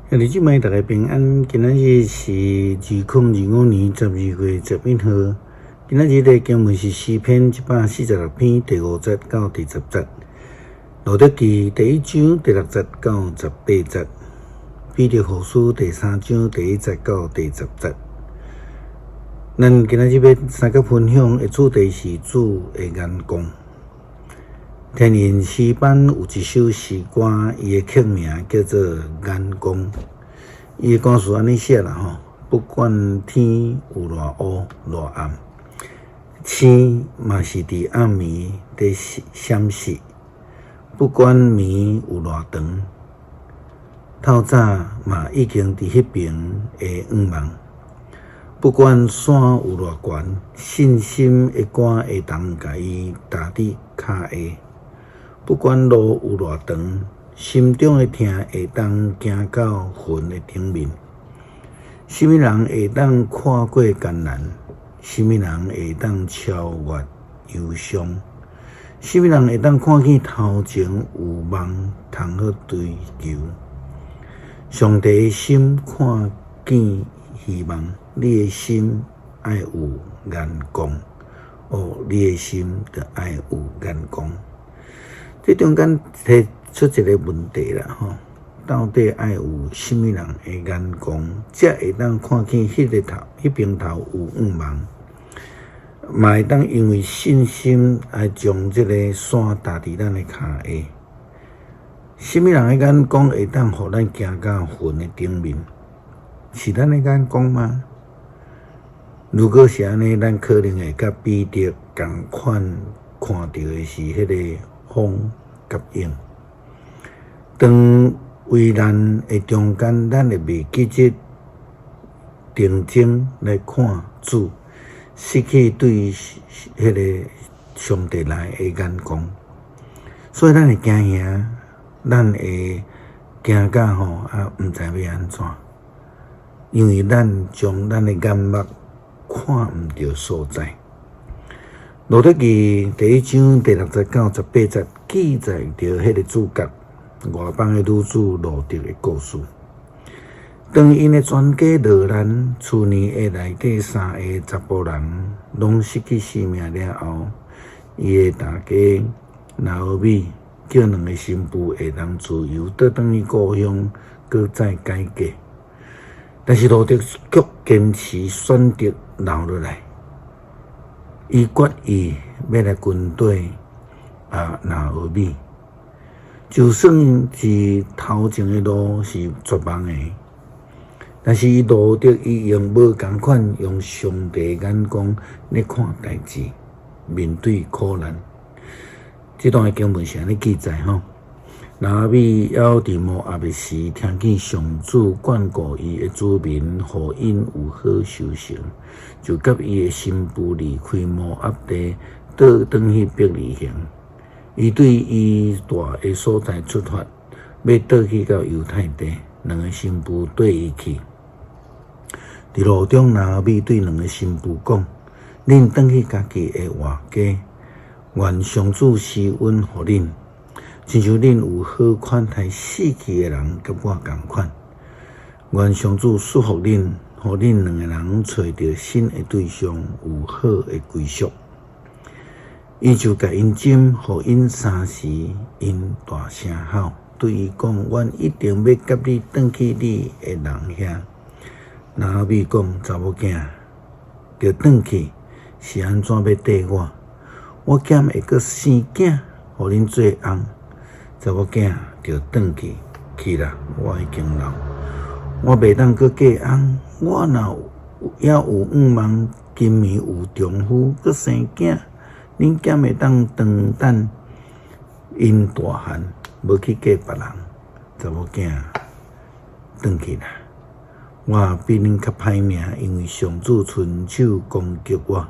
兄弟姊妹，大家平安。今仔日是2025年12月11號。今仔日的經文是詩篇146篇第5節到第10節，路得記第一章第六節到18節，彼得後書第三章第一節到第10節。咱今仔日欲相佮分享的主題是主的眼光。天然詩班有一首詩歌，伊的曲名叫做《眼光》。伊的歌詞按呢寫啦吼，不管天有偌烏偌暗，星嘛是佇暗暝佇閃爍；不管暝有偌長，透早嘛已經佇彼爿會向望；不管山有偌懸，信心的竿會當共伊踏佇跤下；不管路有偌長，心中的疼會當行到雲的頂面。啥物人會當跨過艱難？啥物人會當超越憂傷？啥物人會當看見頭前有夢通好追求？上帝的心看見希望，你的心愛有眼光。哦，你的心著愛有眼光。這中間提出一個問題啦，吼，到底愛有啥物人的眼光，才會當看見彼个頭、彼邊頭有向望，嘛會當因為信心來將這个山踏佇咱的跤下。啥物人的眼光會當予咱行到雲的頂面？是咱的眼光嗎？如果是按呢，咱可能會佮彼得仝款看著的是彼个風佮湧。當危難的中間，咱會袂記得定睛來看主，失去對彼个上帝來的眼光，所以咱會驚嚇，咱會驚甲吼啊，毋知欲按怎，因為咱將咱的眼目看毋著所在。路得記第一章第六節到18節記載著彼个主角外邦的女子路得的故事。當𪜶的全家落難，厝內的內底三个查埔人攏失去性命了後，伊的大家拿俄米叫兩个新婦會當自由倒轉去故鄉，閣再改嫁。但是路得卻堅持選擇留落來，伊決意欲來跟綴拿俄米。就算是頭前的路是絕望的，但是路得伊用無仝款用上帝的眼光咧看代誌，面對苦難。這段的經文是按呢記載吼。拿俄米猶佇摩押的時，聽見上主眷顧伊的子民，予𪜶有好收成，就佮伊的新婦離開摩押地，倒轉去伯利恆。伊對伊蹛的所在出發，欲倒去到猶太地。兩个新婦綴伊去。佇路中，拿俄米對兩个新婦講：恁轉去家己的活家，願上主施恩予恁，親像恁有好款待死去的人，佮我仝款。願上主賜福恁，予恁兩个人揣著新的對象，有好的歸宿。伊就共𪜶斟，予𪜶三時，𪜶大聲吼，對伊講：阮一定欲佮你轉去你的人遐。拿俄米講：查某囝，著轉去，是按怎欲綴我？我敢會閣生囝，予恁做翁？查某囝著轉去，去啦！我已經老，我袂當閣嫁翁。我若猶有向望，今暝有丈夫閣生囝，恁敢會當長等𪜶大漢，無去嫁別人？查某囝轉去啦！我比恁較歹命，因為上主伸手攻擊我。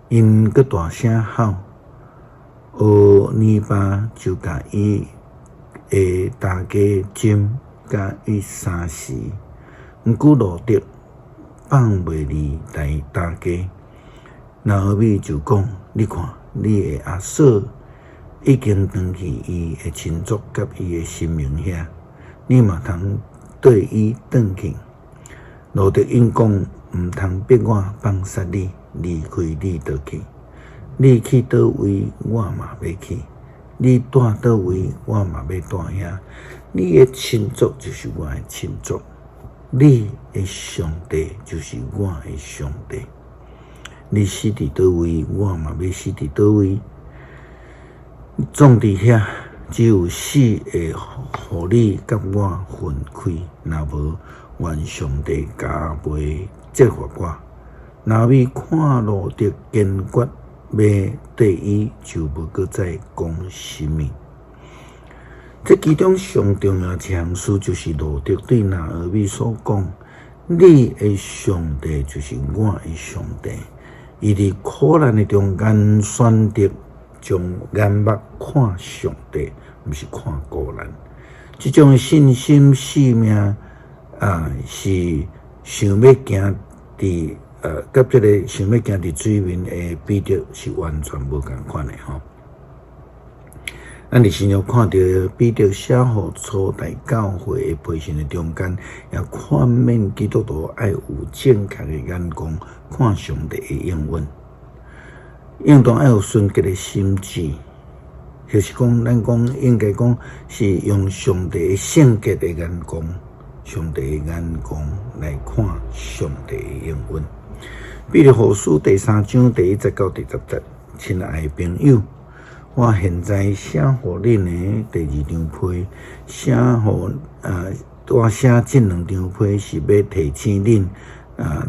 𪜶閣大聲吼，俄爾巴就共伊的大家斟佮伊相時，毋過路得放袂離大家。拿俄米就講：你看，你的阿嫂已經轉去伊的親族佮伊的神明遐，你嘛通綴伊轉去。路得應講：毋通逼我放殺你，離開你倒去。你去佗位，我嘛欲去；你蹛佗位，我嘛欲蹛遐。你的親族就是我的親族，你的上帝就是我的上帝。你死佇佗位，我嘛欲死佇佗位。葬佇遐，只有死會予你佮我分開，若無，願上帝加倍責罰我。拿俄米看路得堅決欲綴伊，就無閣再講啥物。這其中上重要一項事，就是路得對拿俄米所講：你的上帝就是我的上帝。伊佇苦難的中間選擇將眼目看上帝，毋是看苦難。這種的信心生命啊，是想欲行佇佮這个想欲行佇水面的彼得是完全無仝款的吼。咱佇新約看著彼得寫予初代教會的批信的中間，也勸勉基督徒愛有正確的眼光看上帝的應允，應當愛有純潔的心志，就是講，咱講應該講是用上帝的聖潔的眼光，上帝的眼光來看上帝的應允。彼得後書第三章第一節到第十節，親愛的朋友，我現在寫予恁的第二張批，寫予我寫這兩張批是欲提醒恁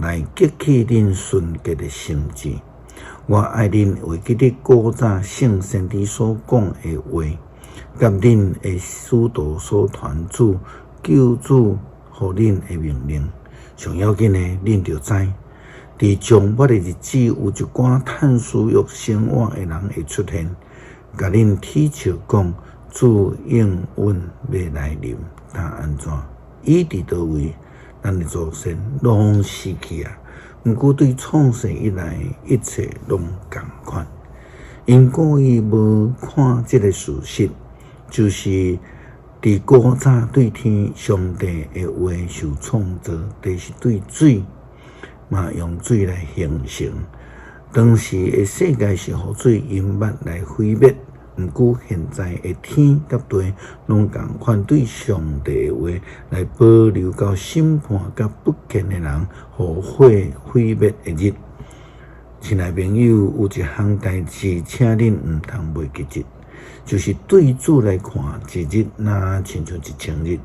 來激起恁純潔的心志。我愛恁會記得古早聖先知所講的話，佮恁的使徒所傳主救主予恁的命令。上要緊的，恁著知，佇終末的日子，有一寡趁私欲生活的人會出現，共恁恥笑講主應允欲來臨，若按怎？伊佇佗位，咱的祖先攏死去啊！毋過對創世以來，一切攏仝款。𪜶故意無看這个事實，就是佇古早對天上帝的話受創造，地是對水，嘛用水來形成。當時的世界是予水淹沒來毀滅，毋過現在的天佮地攏仝款對上帝的話來保留到審判佮不虔的人予火毀滅的日。親愛朋友，有一項代誌，請恁毋通袂記得，就是對主來看，一日若親像一千日，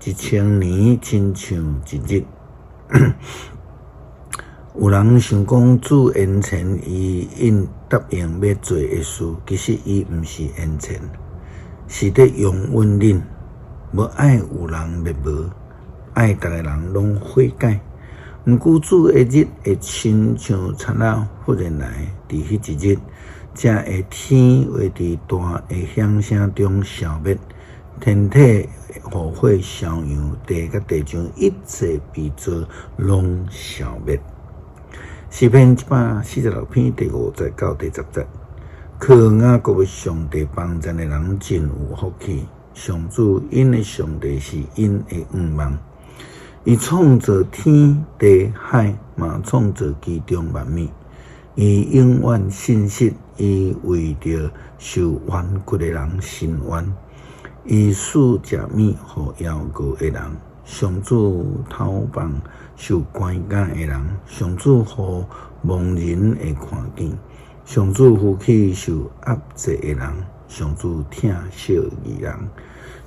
一千年親像一日。有人想講主延遲伊應答應欲做的事，其實伊毋是延遲，是咧容忍恁，無愛有人滅亡，愛逐个人攏悔改。毋過主的日會親像賊仔忽然來，佇彼一日，才會天會佇大的響聲中消滅，天體予火燒溶，地佮地上一切被造攏消滅。詩篇146篇第五節到第十節，靠雅各的上帝幫贊的人真有福氣。上主𪜶的上帝是𪜶的向望，伊創造天地海，嘛創造其中萬物。伊永遠信實，伊為著受冤屈的人伸冤，伊賜食物予枵餓的人。上主敨放受關監的人，上主予盲人會看見，上主扶起受壓制的人，上主疼惜義人，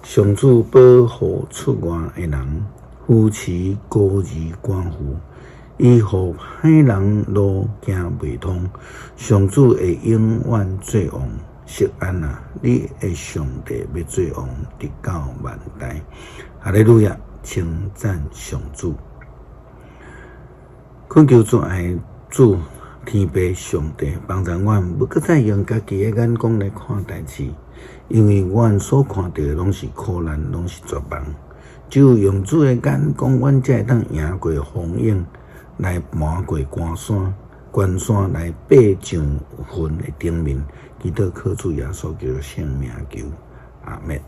上主保護出外的人，扶持孤兒寡婦，伊予歹人路行袂通。上主會永遠做王，錫安啊，你的上帝欲做王，直到萬代。哈利路亞！稱讚上主，懇求主愛主天父上帝幫助阮，無閣再用家己的眼光來看代誌，因為阮所看著的攏是苦難，攏是絕望。只有用主的眼光，阮才會當贏過風湧，來攀過關山，關山來爬上雲的頂面。祈禱靠主耶穌基督聖名求，阿們。